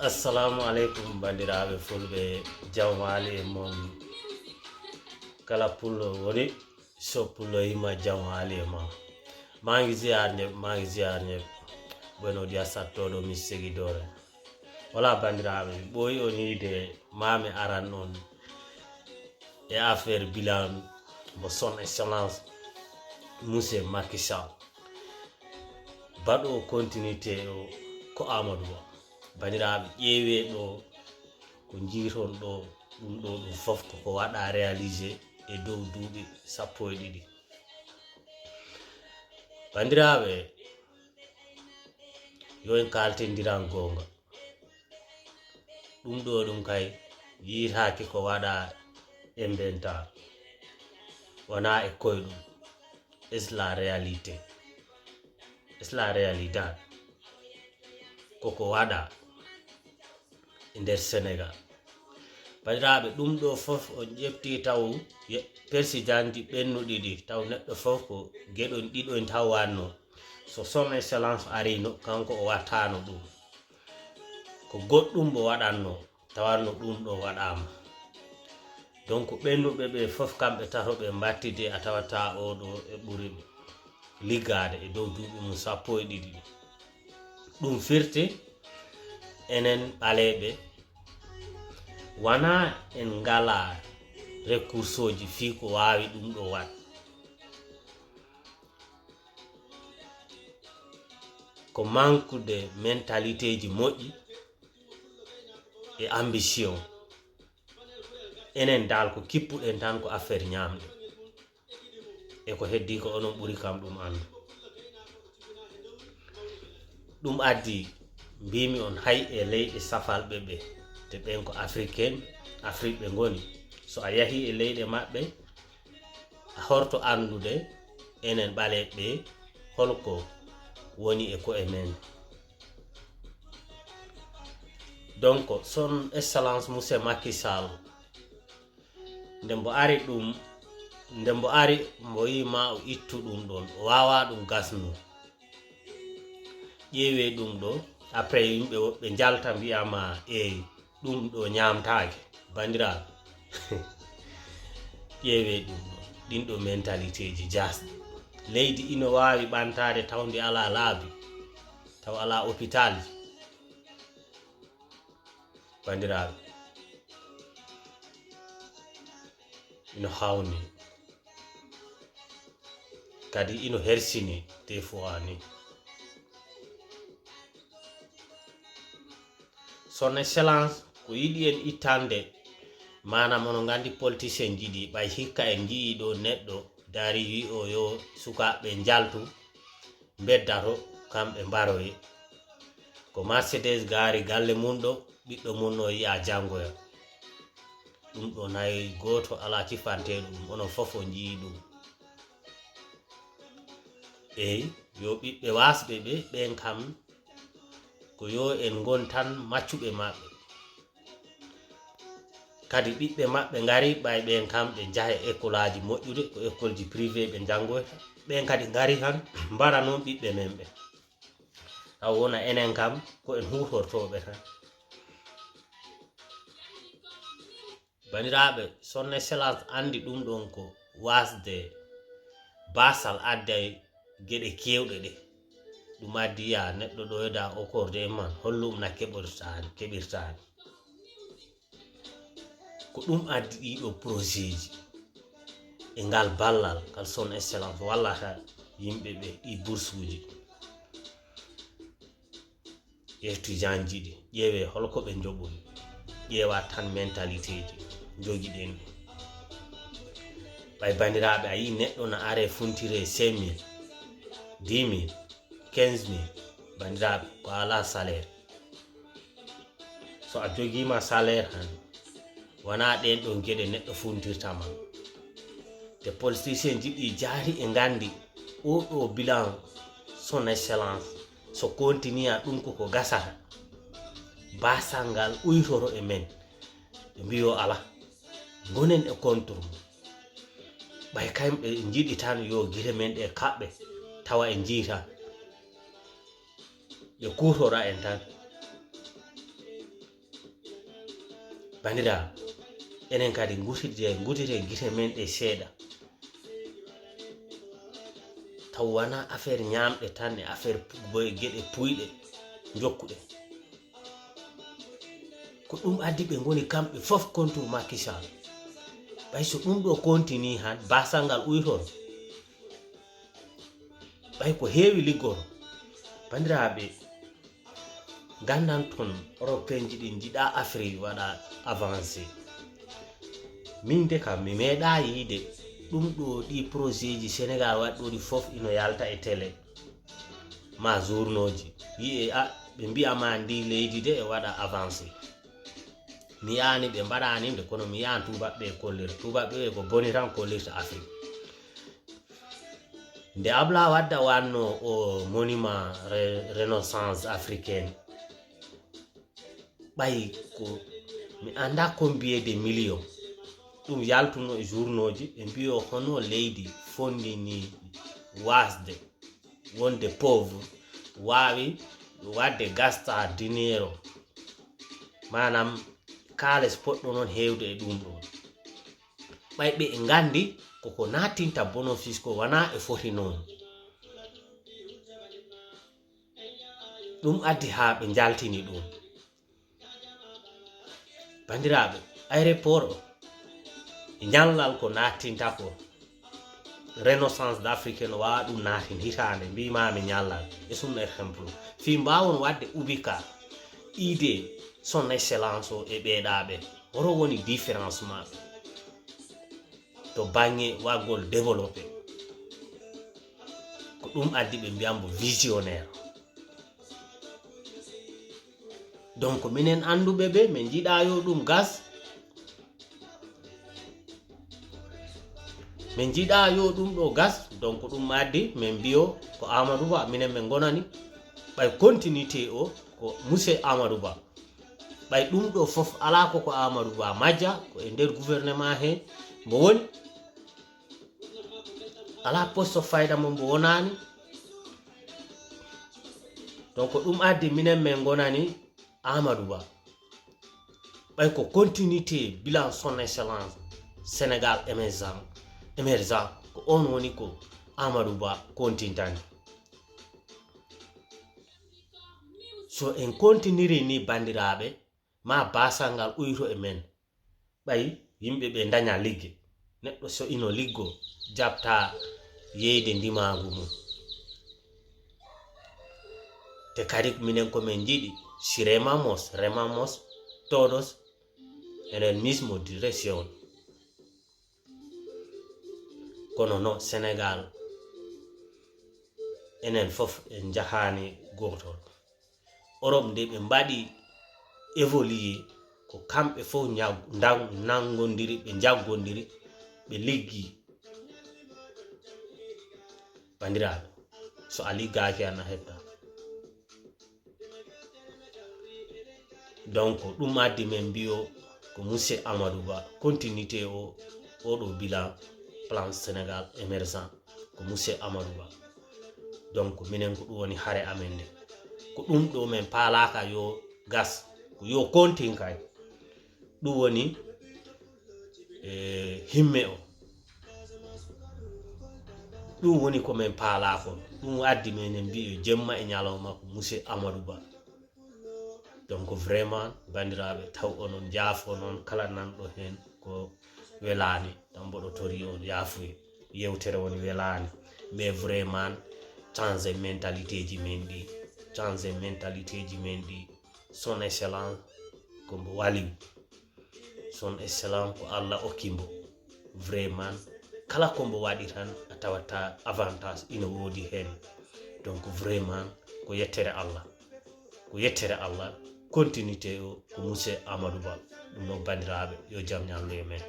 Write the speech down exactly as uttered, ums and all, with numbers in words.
Assalamu aleykum, banndiraaɓe fulɓe, jam waali e mon. Kala pullo woni, so pullo yima, jam waali e ma. Maa ngi ziyaar ñëpp, maa ngi ziyaar ñëpp. Bueno dia a todos mis seguidores. Wala, banndiraaɓe, ɓooyi on yiide maami aran on e affaire bilan mo son excellence monsieur Macky Sall. Baɗo continuité o ko Amadou Ba. Banndiraaɓe, ƴeewee ɗo ko njiiton ɗo, ɗum ɗo ɗum fof koko waɗa réalisé e dow duuɓi sappo e ɗiɗi. Banndiraaɓe, yo en kaaltindiran goonga. Ɗum ɗo ɗum kay yiitaaki ko waɗa e mbenta, wonaa e koyɗum. Est la réalité? Est la réalité? Koko waɗa e nder Sénégal. Banndiraaɓe, ɗum ɗo fof on ƴefti taw ye-, persidanji ɓennuɗi ɗi, taw neɗɗo fof ko geɗon ɗiɗon taw wanno. So son excellence arino, kanko o wattano ɗum. Ko goɗɗum mo waɗanno, tawanno ɗum ɗo waɗama. Donc ɓennuɓe ɓe fof kamɓe tato ɓe mbattidi a tawata oɗo e ɓuri ɓe liggaade e dow duuɓi mum sappo e ɗiɗi ɗi. Ɗum firti enen ɓaleeɓe wona en ngala recourseji fii ko waawi ɗum ɗo waɗ. Ko manque de mentalité ji moƴƴi e ambition. Enen dal ko kippuɗen tan ko affaire ñaamde. E ko heddi ko onon ɓuri kam ɗum anndu. Ɗum addi mbimi on hay e leyɗe safalɓe ɓe, te ɓen ko africain, Afrique ɓe ngoni. So a yahi e leyɗe maɓɓe, a horto anndude enen ɓaleeɓe holko woni e koye men. Donc, son excellence monsieur Macky Sall, nde mbo ari ɗum, nde mbo ari mbo yi ma o ittu ɗum ɗon, o wawa ɗum gasnu. Ƴeewe ɗum ɗo, après yimɓe woɓɓe njalta mbiyama, eyi, ɗum ɗo ñaamtaake, banndiraaɓe. Ƴeewe ɗum ɗo, ɗin ɗo mentalité ji jaasɗi. Leydi ino waawi ɓantaade taw ndi alaa laabi, taw alaa hôpital ji. Banndiraaɓe, ino hawni, kadi ino hersini des fois ni. Son excellence ko yiɗi en ittande, maanaam onon nganndi politicien jiɗi, ɓay hikka en njii ɗo neɗɗo dari wi o yo sukaaɓe njaltu, mbeddato, kamɓe mbaroye. Ko Mercedes gaari galle mum ɗo, ɓiɗɗo mum no yiya janngoya. Ɗum ɗo nayi gooto alaa cifanteeɗo ɗum, onon fof on njii ɗum. Eyi, yo ɓiɓɓe waasɓe ɓe, ɓen kam, ko yo en ngon tan maccuɓe maɓɓe. Kadi ɓiɓɓe maɓɓe ngari, ɓay ɓen kam ɓe njaha e école aji moƴƴude, ko école ji privé ɓe njanngoyta. Ɓen kadi ngari tan, mbara noon ɓiɓɓe men ɓe. Taw wona enen kam, ko en huutortooɓe tan. Banndiraaɓe, son excellence anndi ɗum ɗon ko wasde basal adday geɗe keewɗe ɗe. Ɗum addi ya neɗɗo ɗo e da o korde e man, hollum na keɓortaani, keɓirtaani. Ko ɗum addi ɗiɗo projet ji e ngal ballal, ngal son excellence wallata yimɓe ɓe, ɗi bourse uji. Étudiant ji ɗi, ƴeewe holko ɓe njoɓori, ƴeewa tan mentalité ji njogiɗen ɗi. Ɓay banndiraaɓe, a yii neɗɗo na are funtire cinq mille, dix mille, quinze mille, banndiraaɓe, ko alaa salaire. So a jogiima salaire han, wona ɗen ɗon geɗe neɗɗo funtirta ma. Te politicien ji ɗi jaari e nganndi, oɗo bilan son excellence, so continue a ɗum koko gasata. Basal ngal uytoro e men. Ɓe mbiyo ala. Ngonen e contre mum. Ɓay kamɓe njiɗi tan yo gite men ɗe kaɓɓe, tawa en njiita. Ɓe kuutora en tan. Bandira, enen kadi ngutide, ngutide gite men ɗe seeɗa. Taw wona affaire ñaamɗe tan e affaire pu-, boy-, geɗe puyɗe jokkuɗe. Ko ɗum addi ɓe ngoni kamɓe fof contre Macky Sall. Ɓay so ɗum ɗo continue han, baasal ngal uytoto. Ɓay ko heewi liggoro. Bandiraaɓe, ngandan ton Européen ji ɗin njiɗa Afrique waɗa avancé. Min de kam mi meeɗa yiide ɗum ɗo, ɗi projet ji Sénégal waɗi ɗo ɗi fof ino yalta e télé ma journaux ji. Yi'e a, ɓe mbi'a ma ndi leydi de e waɗa avancé. Mi yaani ɓe mbaɗani nde, kono mi yaani tubaɓɓe e kollira. Tubaɓɓe ɓe ko boni tan kollirta Afrique. Nde Abla Wadda wanno o monument re-, renaissance africaine, ɓay ko mi annda combien de millions, ɗum yaltuno e journaux ji, ɓe mbiyo hono leydi fondini wasde, wonde pauvre, waawi waɗde gasta dinero, maanaam kaalis poɗɗo noon heewde e ɗum ɗoon. Ɓay ɓe e nganndi koko nattinta bénéfice ko wonaa e foti noon. Ɗum addi haa ɓe njaltini ɗum. Banndiraaɓe, aéroport o, e ñallal ko nattinta ko, Renaissance d'Afrique no waawa ɗum naatin hitaande, mbiimaami ñallal, e sum exemple. Fii mbaawon waɗde ubika idée son excellence o e ɓeeɗaaɓe. Horo woni différence maɓɓe to baŋŋe waggol développé? Ko ɗum addi ɓe mbiyambo visionnaire. Donc, minen annduɓe ɓe, min njiɗa yo ɗum gas. Min njiɗa yo ɗum ɗo gas. Donc, ɗum addi min mbiyo ko Amadou Ba, minen min ngonani. Ɓay continuité o ko monsieur Amadou Ba. Ɓay ɗum ɗo fof alaa ko ko Amadou Ba majja, ko e nder gouvernement he mbo woni. Alaa poste fayda mo mbo wonaani. Donc, ɗum addi minen min ngonani Amadou Ba. Ɓay ko continuité bilan son excellence Sénégal émergent, émergent, ko on woni ko Amadou Ba kontintani. So en kontiniri ni, banndiraaɓe, ma baasal ngal uyto e men. Ɓay yimɓe ɓe daña ligge. Neɗɗo so ino liggo, jaɓta yeyde ndimaagu mum. Te kadi minen ko min njiɗi, si remamos, remamos todos en el mismo dirección. Kono no Sénégal, enen fof en njahaani gootol. Europe nde ɓe mbaɗi évolué, ko kamɓe fof ñag-, ndan-, nanngondiri, ɓe njaggondiri, ɓe liggi. Banndiraaɓe, so a liggaaki an a heɓta. Donc, ɗum addi men mbiyo ko monsieur Amadou Ba, continuité o, oɗo bilan plan Sénégal émergent, ko monsieur Amadou Ba. Donc, minen ko ɗum woni hare amen nde. Ko ɗum ɗo min paalaaka yo gas, ko yo kontin kay. Ɗum woni, e, himme o. Ɗum woni ko min paalaa kon. Ɗum addi minen mbiyo jemma e ñalawma ko monsieur Amadou Ba. Donc, vraiment, banndiraaɓe, taw onon njaafo noon, kala nanɗo heen ko welaani, tan mboɗo tori on yaafuye. Yewtere woni welaani, mais vraiment, change mentalité ji men ɗi, change mentalité ji men ɗi. Son excellence ko mbo waliw. Son excellence ko Allah okki mbo. Vraiment, kala ko mbo waɗi tan, a tawata avantage ina woodi heen. Donc, vraiment, ko yettere Allah. Ko yettere Allah. Continuité o ko monsieur Amadou Ba. Ɗum noon, banndiraaɓe, yo jam ñallu e men.